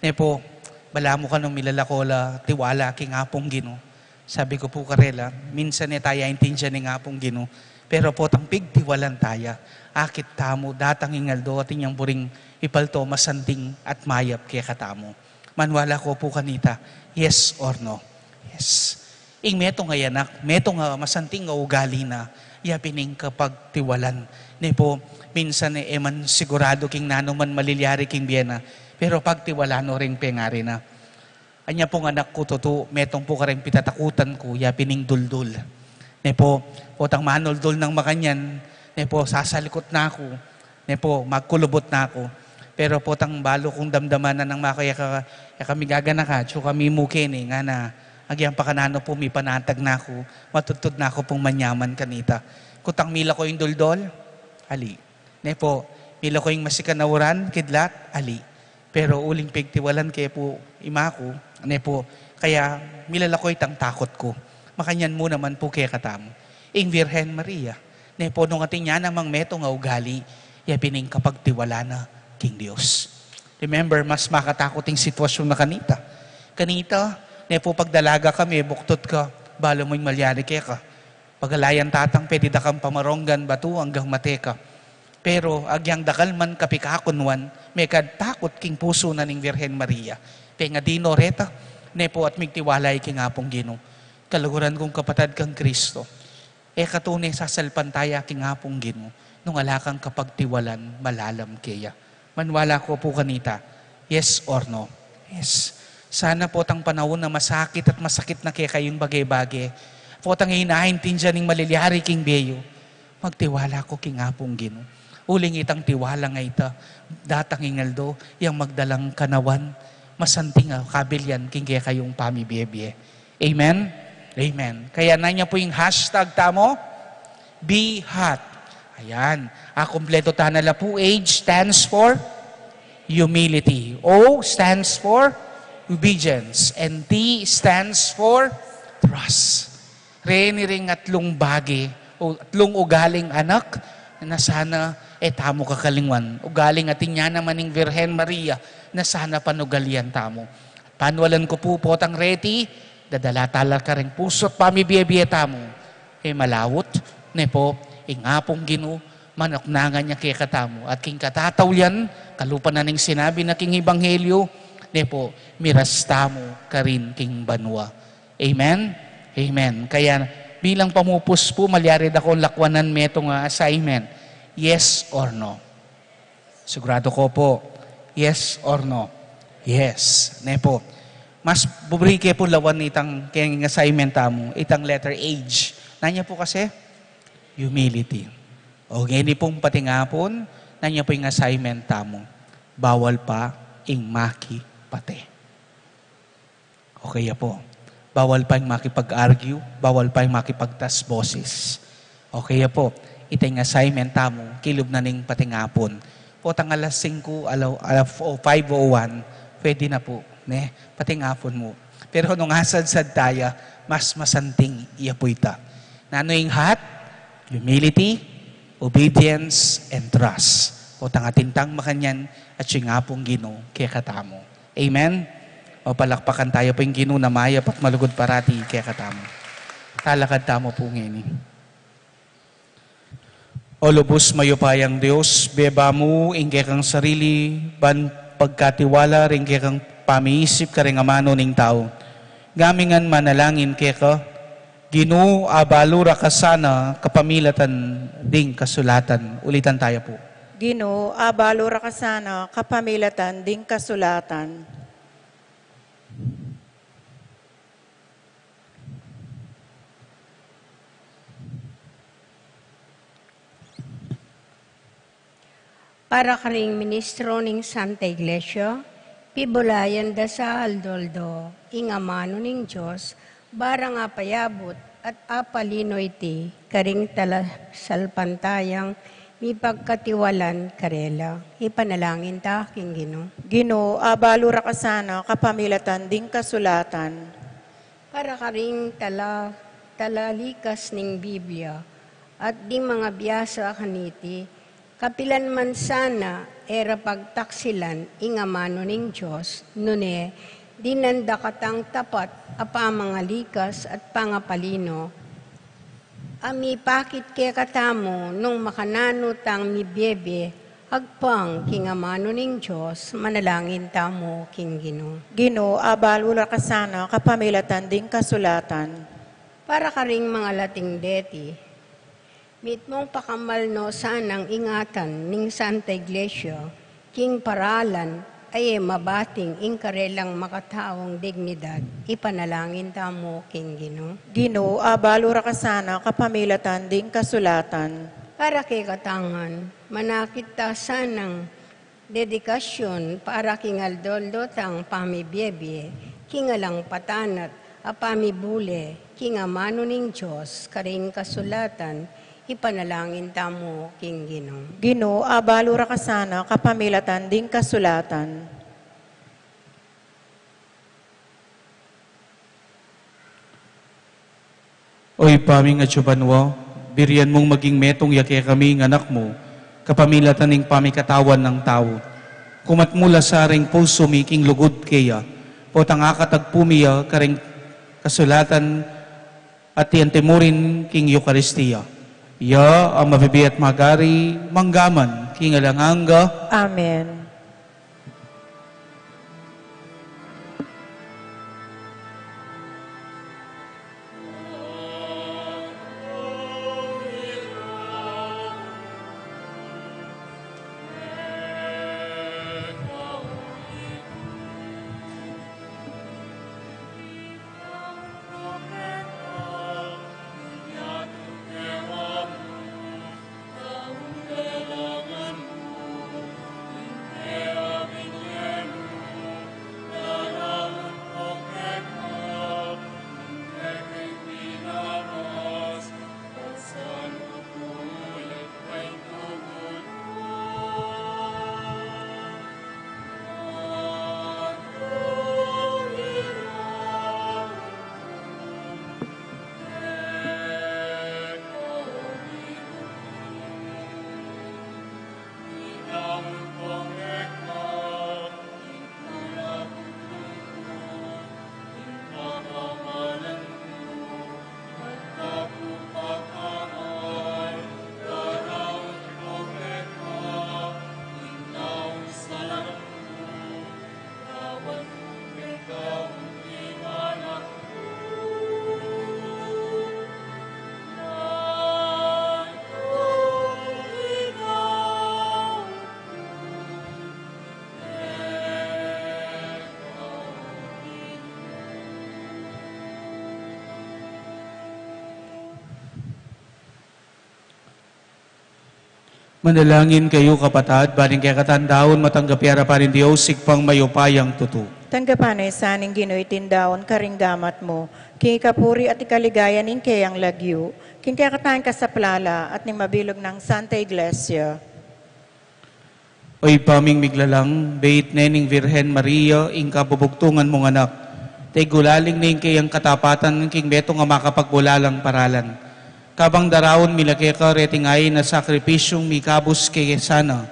Ne pu, balamu kanu milalako la tiwala king Apung Ginu. Sabi ku pu karela, minsan e taya aintindian ing Apung Ginu, pero potang pigtiwalan taya, akit tamu, datang ing aldo, atin yang buring ipalto masanting at mayap kekatamu. Maniwala ko pu kanita, yes or no? Yes. Ing metung a anak, metung a masanting a ugali na, ya pin ing kapagtiwalan. Ne pu, minsan e, e man sigurado king nanu man malilyari king bie na, pero pagtiwalan no ring pengari na. Anya pung anak ku tutu, metung pu kareng pitatakutan ku, ya pin ing duldul. Ne pu, potang manuldul nang makanyan, ne pu, sasalikut na ku, ne pu, magkulubut na ku. Pero potang balu kung damdaman na nang mako, e ka, e ka migaganaka, atsu ka mimu keni, ngana, agyang pakananu pu mipanatag na ku, matudtud na ku pung manyaman kanita. Kutang milako ing duldul, ali. Ne pu, milako ing masikan a uran, kidlat, ali. Pero uling pigtiwalan ke pu ima ku, ne pu, kaya milalako itang takut ku. Makanyan mu naman pu kekatamu. Ing Virgen Maria, ne pu, nung atin ya namang metung a ugali, ya pin ing kapagtiwala na king Dios. Remember, mas makatakut ing sitwasyun na kanita. Kanita, ne pu, pagdalaga ka, mebuktud ka, balu mu ing malyari keka. Pagalayan tatang, pwede da kang pamaronggan batu anggang mate ka. Pero agyang dakal man kapikakunwan, mekad takut king pusu na ning Virgen Maria. Pengadi no reta, ne pu, at migtiwala ya king Apung Ginu. Kaluguran kung kapatad kang Kristo, e ka tune sasalpantaya king Apung Ginu nung ala kang kapagtiwalan malalam keya. Maniwala ko pu kanita, yes or no? Yes. Sana potang panaun a masakit at masakit na kekayung bage-bage, potang e yu na aintindian ing malilyari king bie yu, magtiwala ko king Apung Ginu. Uling itang tiwala a ita, datang ing aldo, yang magdalang kanawan, masanting a kabilian king kekayung pamibie-bie. Amen? Amen. Kaya nanu ya pu ing hashtag tamu? Be hot. Ayan. Akumpleto ta na la pu. H stands for humility. O stands for obedience. And T stands for trust. Reni ring atlung bage, o atlung ugaling anak, na sana e tamu kakalingwan. Ugaling atin ya naman ing Virgen Maria, na sana panugalian tamu. Panualan ku pu, potang reti, dadala tala karing pusu't pamibie-bie tamu. E malaut, ne pu, ing Apung Ginu, manuknangan ya kekatamu. At king katataulian, kalupa na ning sinabi na king Ebanghelyo, ne pu, miras tamu karin king banua. Amen? Amen. Kaya bilang pamupus pu, malyari da kong lakwanan metung a assignment. Yes or no? Sigurado ko pu. Yes or no? Yes. Ne pu. Mas bubri ke pu lawan itang keng assignment tamu, itang letter H. Nanu ya pu kasi? Humility. O ngeni pung patingapun, nanu ya pu ing assignment tamu? Bawal pa ing makipate. Okay ya pu. Bawal pa ing makipag-argue, bawal pa ing makipagtas boses. Okay ya pu. Ita ing assignment tamu, kilub na ning patingapun. Potang alas singku, ala, ala, o five o one, pwede na pu, ne? Patingapun mu. Pero nung asadsad taya, mas masanting ya pu ita. Nanu ing hat? Humility, obedience, and trust. Potang atin tang makanyan, atyu ing Apung Ginu kekatamu. Amen? O palakpakan taya pu ing Ginu na mayap at malugud parati kekatamu. Talakad tamu pu ngeni. O lubus mayupayang Dios, bie mu ing kekang sarili, ban pagkatiwala ring kekang pamiisip karing amanu ning tau. Ngamingan manalangin keka, Ginu, abalu ra ka sana kapamilatan ding kasulatan. Ulitan taya pu. Ginu, abalu ra ka sana kapamilatan ding kasulatan. Para karing ministro ning Santa Iglesia, pibulayan da sa aldo-aldo ing amanu ning Dios, barang apayabut at apalino iti karing talasalpantayang mipagkatiwalan karela. Ipanalangin ta king Ginu. Ginu, abalu ra ka sana kapamilatan ding kasulatan. Para karing tala, talalikas ning Biblia at ding mangabiasa kaniti, kapilan man sana e ra pagtaksilan ing amanu ning Dios, nune dinan da katang tapat a pamangalikas at pangapalino a mipakit kekatamu nung makananu tang mibiebie agpang king amanu ning Dios. Manalangin tamu king Ginu. Ginu, abalu ra ka sana kapamilatan ding kasulatan. Para karing mangalating deti, mitmung pakamal no sanang ingatan ning Santa Iglesia king paralan a e mabating ing karelang makataung dignidad. Ipanalangin tamu king Ginu. Ginu, abalu ra ka sana kapamilatan ding kasulatan. Para kekatang ngan, manakit ta sanang dedikasyun para king aldo-aldo tang pamibiebie, king alang patanat a pamibule king amanu ning Dios karing kasulatan. Ipanalangin tamu king Ginu. Ginu, abalu ra ka sana kapamilatan ding kasulatan. O Ibpa ming atsu banua, birian mung maging metung ya kekami ing Anak mu kapamilatan ning pamikatawan nang tau. Kumat mu la sa ring pusu mi king lugud keya, potang akatagpu mi ya karing kasulatan at iyanti mu rin king Eukaristia. Iya a mabibie at magari mangga man king alang angga. Amen. Manalangin kayu, kapatad, ban ing kekatang daun matanggap ya king arapan ning Dios, Ibpang mayupayang tutu. Tanggapan na sa ning Ginu iting daun karing gamat mu, king ikapuri at ikaligaya ning keyang lagyu, king kekatang kasaplalan at ning mabilug nang Santa Iglesia. O Ibpa ming miglalang, bait ne ning Virgen Maria ing kabubugtungan mung anak, tigulaling ne ing keyang katapatan king metung a makapagbulalang paralan. Kabang daraun mi la keka reting ain a sakripisyung mikabus kaya sana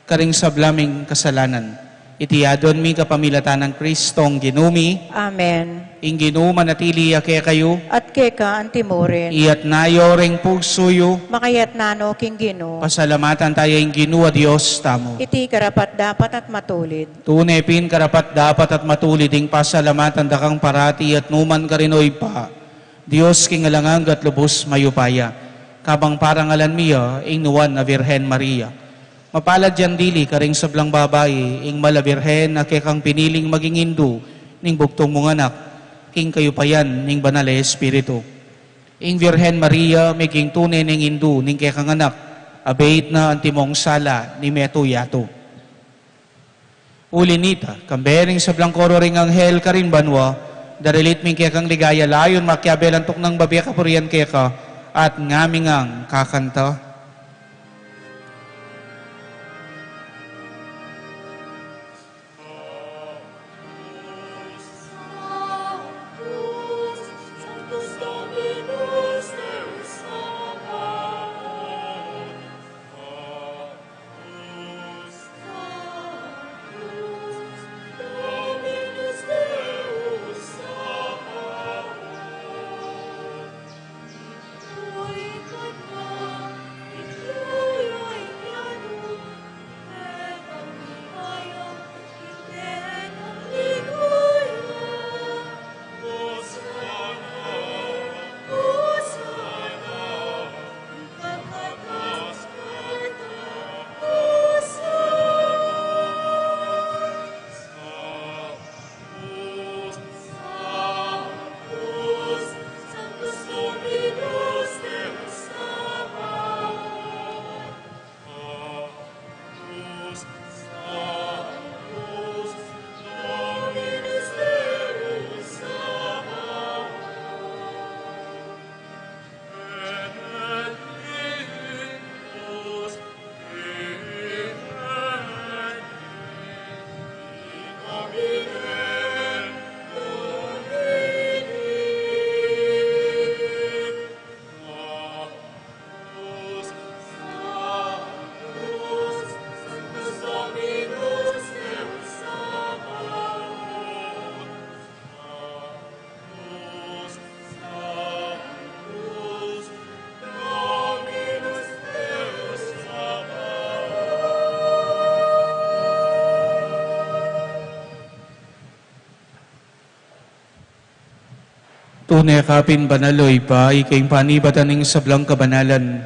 karing sabla ming kasalanan. Iti aduan mi kapamilatan nang Kristong Ginu mi. Amen. Ing Ginu manatili ya kekayu. At keka antimurin. Iyatas yu ring pusu yu. Makayatas no king Ginu. Pasalamatan taya ing Ginu a Dios tamu. Iti karapat-dapat at matulid. Tune pin karapat-dapat at matulid ing pasalamatan da kang parati at nukarin man, O Ibpa, Dios king alang angga at lubus mayupaya. Kabang parangalan mi ya ing nuan a Virgen Maria. Mapalad yang dili karing sablang babai, ing Mala Virgen a kekang piniling maging indu ning bugtung mung anak, king kayupayan ning Banal a Espiritu. Ing Virgen Maria, meging tune neng indu ning kekang anak, abeit na antimong sala ning metung yatu. Uli nita, kambe ning sablang koro ring anghel karin banua, daralit mi ing kekang ligaya layun makiabe lang tuknang bibie kapurian keka, at ngami ngang kakanta. Tune ka pin banal, O Ibpa, ika ing panibatan ning sablang kabanalan.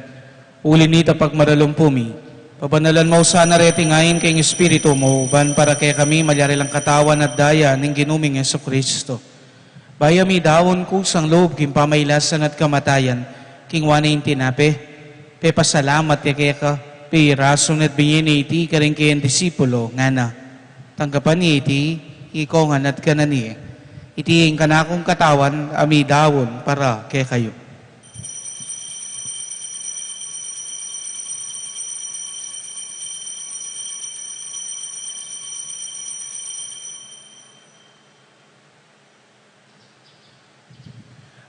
Uli nita, pagmaralumpu mi, pabanalan mu sana reting ain king Espiritu mu, ban para kekami malyari lang katawan at daya ning Ginu ming Jesucristo. Bayu mi daun kusang lub king pamailasan at kamatayan, kinua ne ing tinape, pepasalamat ya keka, pirasu ne at binie ne iti karing keyang disipulo, ngana: Tanggapan ye iti, ikongan at kanan ye. Iti ing kanakung katawan a midaun para kekayu.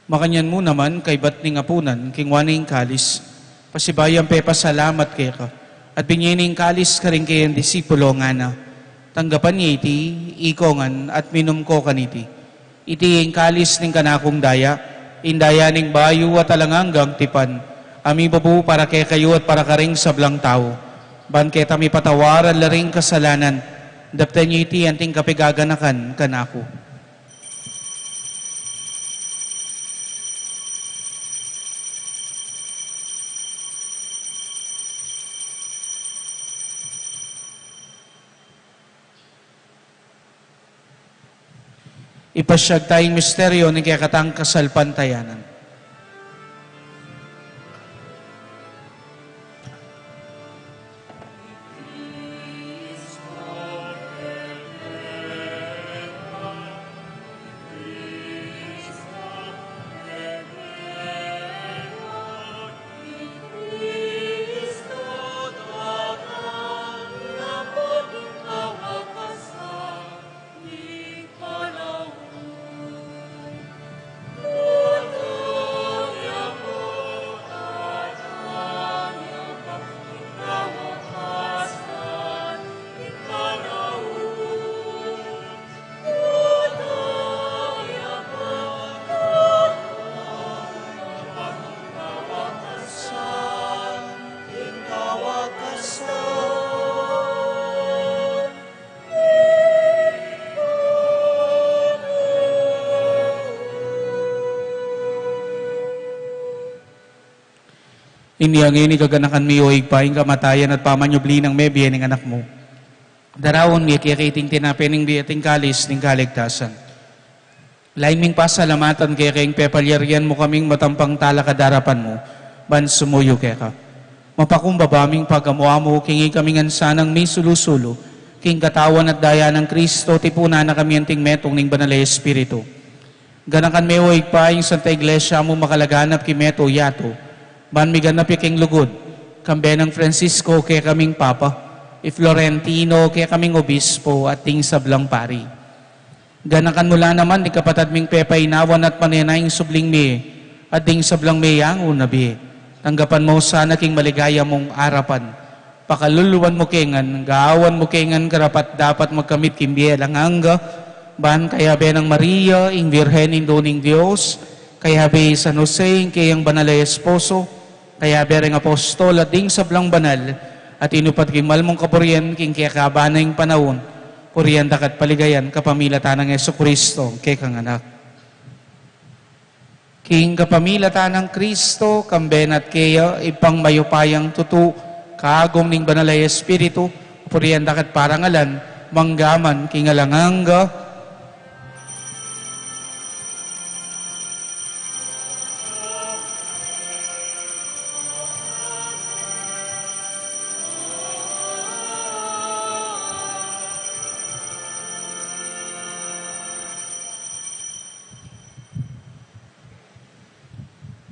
Makanyan mu naman, kaybat ning apunan, kinua ne ing kalis, pasibayu yang pepasalamat keka, at binie ne ing kalis karing keyang disipulo, ngana: Tanggapan ye iti, ikongan at minum ko kaniti. Iti ing kalis ning kanakung daya, ing daya ning bayu at alang anggang tipan, a mibubu para kekayu at para karing sablang tau, ban keta mipatawaran la ring kasalanan. Daptan ye iti anting kapaganakan kanaku. Ipasyag taya ing misteryu ning kekatang kasalpantayanan. Ini ngeni kaganakan mi, o Ibpa, ing kamatayan at pamanyubli nang mebie ning Anak mu. Daraun mi keka iting tinape ning bie at ing kalis ning kaligtasan. Lain ming pasalamatan keka ing pepalyarian mu kaming matampang talakad king arapan mu, ban sumuyu keka. Mapakumbaba ming pagamu-amu king ikami ngan sanang misulu-sulu king katawan at daya nang Kristo, tipunan na kami anting metung ning Banal a Espiritu. Ganakan me, o Ibpa, ing Santa Iglesia mu makalaganap king meto yatu, ban miganap ya king lugud, kambe nang Francisco kekaming Papa, i Florentino kekaming Obispo, at ding sablang pari. Ganakan mu la naman ding kapatad ming pepainawan at manenaya king subling mie, at ding sablang meyangu na bie. Tanggapan mu sana king maligaya mung arapan. Pakaluluan mu ke ngan, gawan mu ke ngan karapat-dapat magkamit king bie alang angga, ban kayabe nang Maria, ing Birhen Indu ning Dios, kayabe i San Jose, ing keyang banal a esposo, kayabe ring apostol at ding sablang banal a tinupad king mal mung kapurian king kekaban ning panaun, purian da ka at paligayan kapamilatan nang Jesucristo, kekang Anak. King kapamilatan nang Kristo, kambe na at keya, Ibpang mayupayang tutu, kagum ning Banal a Espiritu, purian da ka at parangalan, mangga man king alang angga.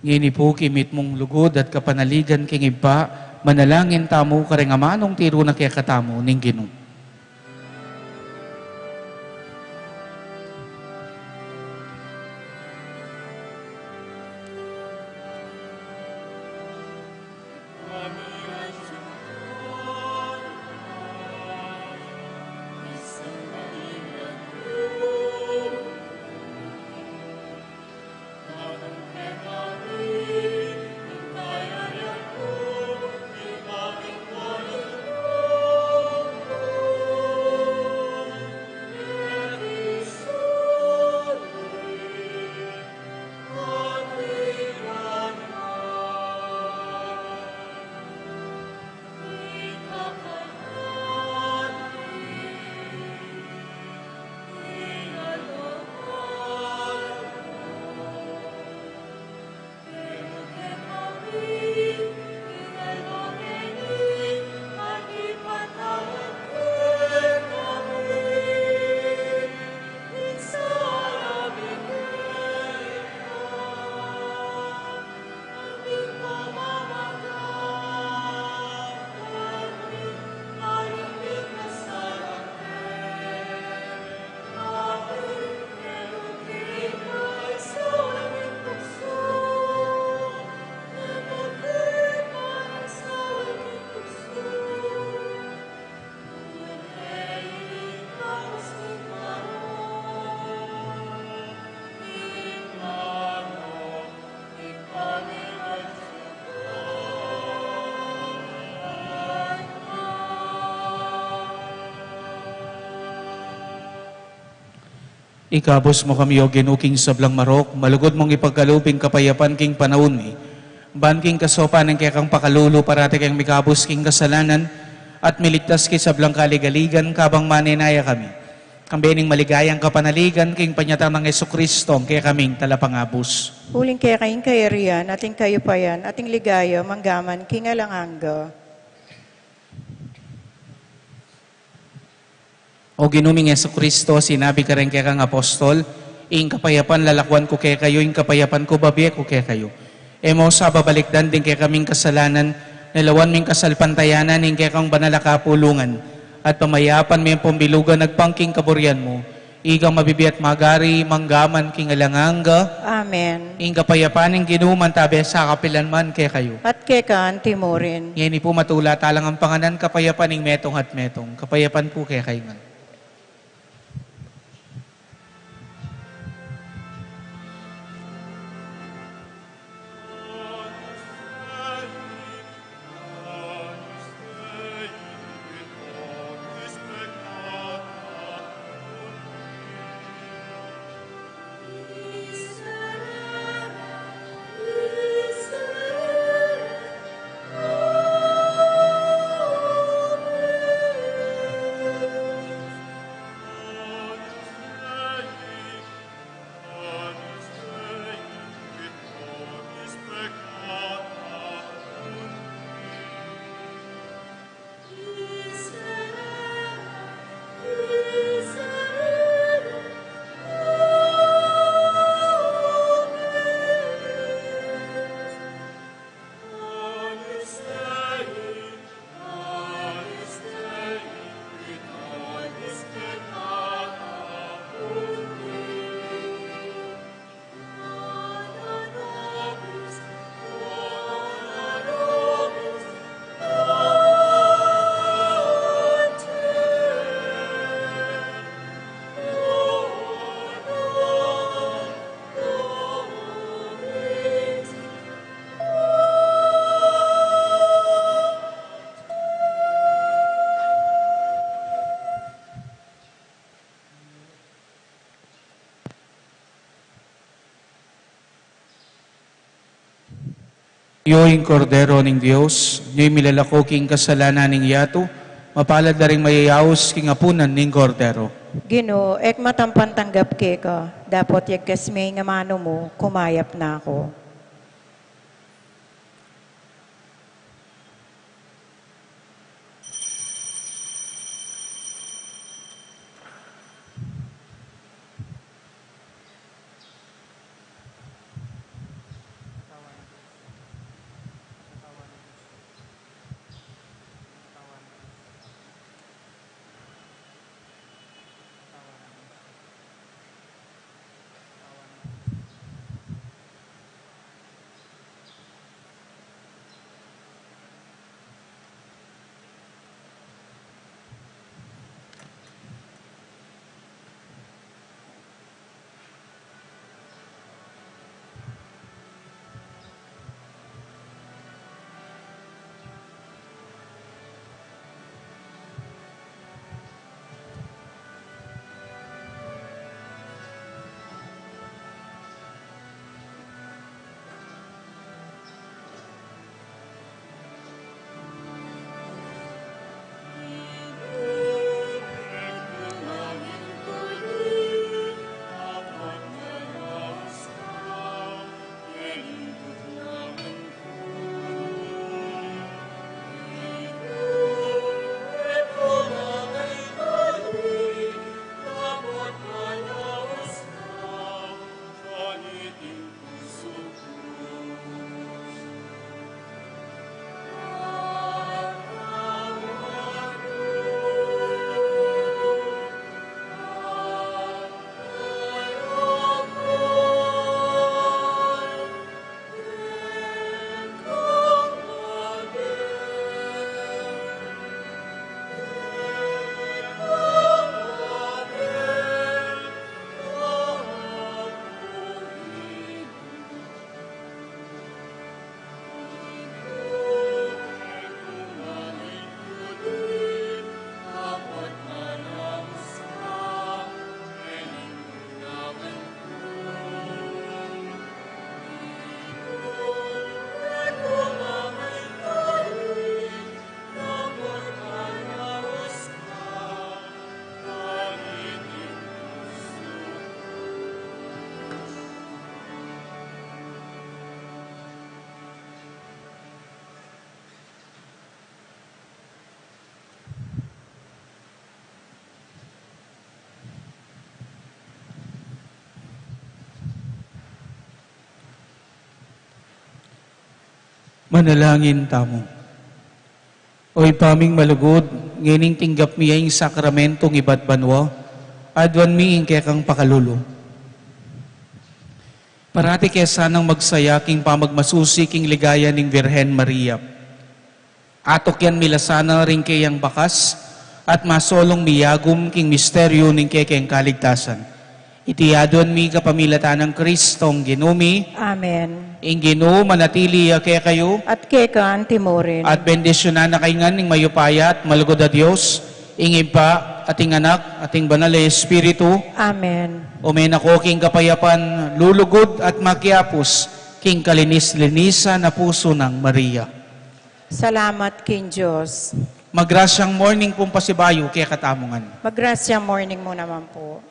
Ngeni pu king mitmung lugud at kapanaligan king Ibpa, manalangin tamu karing amanung tiru na kekatamu ning Ginu. Ikabus mu kami, O Ginu, king sablang marok, malugud mung ipagkalub ing kapayapan king panaun mi. Ban king kasaupan ning kekang pakalulu, parati keng mikabus king kasalanan, at miligtas king sablang kaligaligan, kabang manenaya kami. Kambe ning maligayang kapanaligan king panyatang nang Jesucristo, ing kekaming talapangabus. Uling keka ing kayarian, at ing kayupayan, at ing ligaya, mangga man king alang angga. O Ginu ming Jesucristo, sinabi kareng kekang apostol, ing kapayapan lalakwan ku kekayu, ing kapayapan ku babie ku kekayu. E mu sa babalikdan ding kekaming kasalanan, nelawan ming kasalpantayanan ing kekang banal a kapulungan, at pamayapan me ing pambilugan agpang king kaburian mu, ikang mabibie at magari, mangga man king alang angga. Amen. Ing kapayapan ning Ginu mantabe sa kapilan man kekayu. At keka anti mu rin. Ngeni pu matula talang ampangan ing kapayapan ning metung at metung. Kapayapan pu kekayu ngan. Yu ing Kordero ning Dios, yu ing milalako king kasalanan ning yatu, mapalad la ring mayayaus king apunan ning Kordero. Ginu, e ku matampan tanggap keka, dapot yagkas me ing amanu mu, kumayap na ku. Manalangin tamu. O Ibpa ming malugud, ngening tinggap mi ya ing sakramentong ibat banua, aduan mi ing kekang pakalulu. Parati ke sanang magsaya king pamagmasusi king ligaya ning Virgen Maria. Atukyan mi la sana ring keyang bakas, at masolung miyagum king misteryu ning kekeng kaligtasan. Iti aduan mi kapamilatan nang Kristong Ginu mi. Amen. Ing Ginu manatili ya kekayu. At keka antimurin. At bendisyunan na kayu ngan ning mayupaya at malugud a Dios, ing Ibpa, at ing Anak, at ing Banal a Espiritu. Amen. Ume na ko king kapayapan, lulugud at makiapus king kalinis-linisan a pusu nang Maria. Salamat king Dios. Magrasyang morning pung pasibayu kekatamu ngan. Magrasyang morning mu naman po.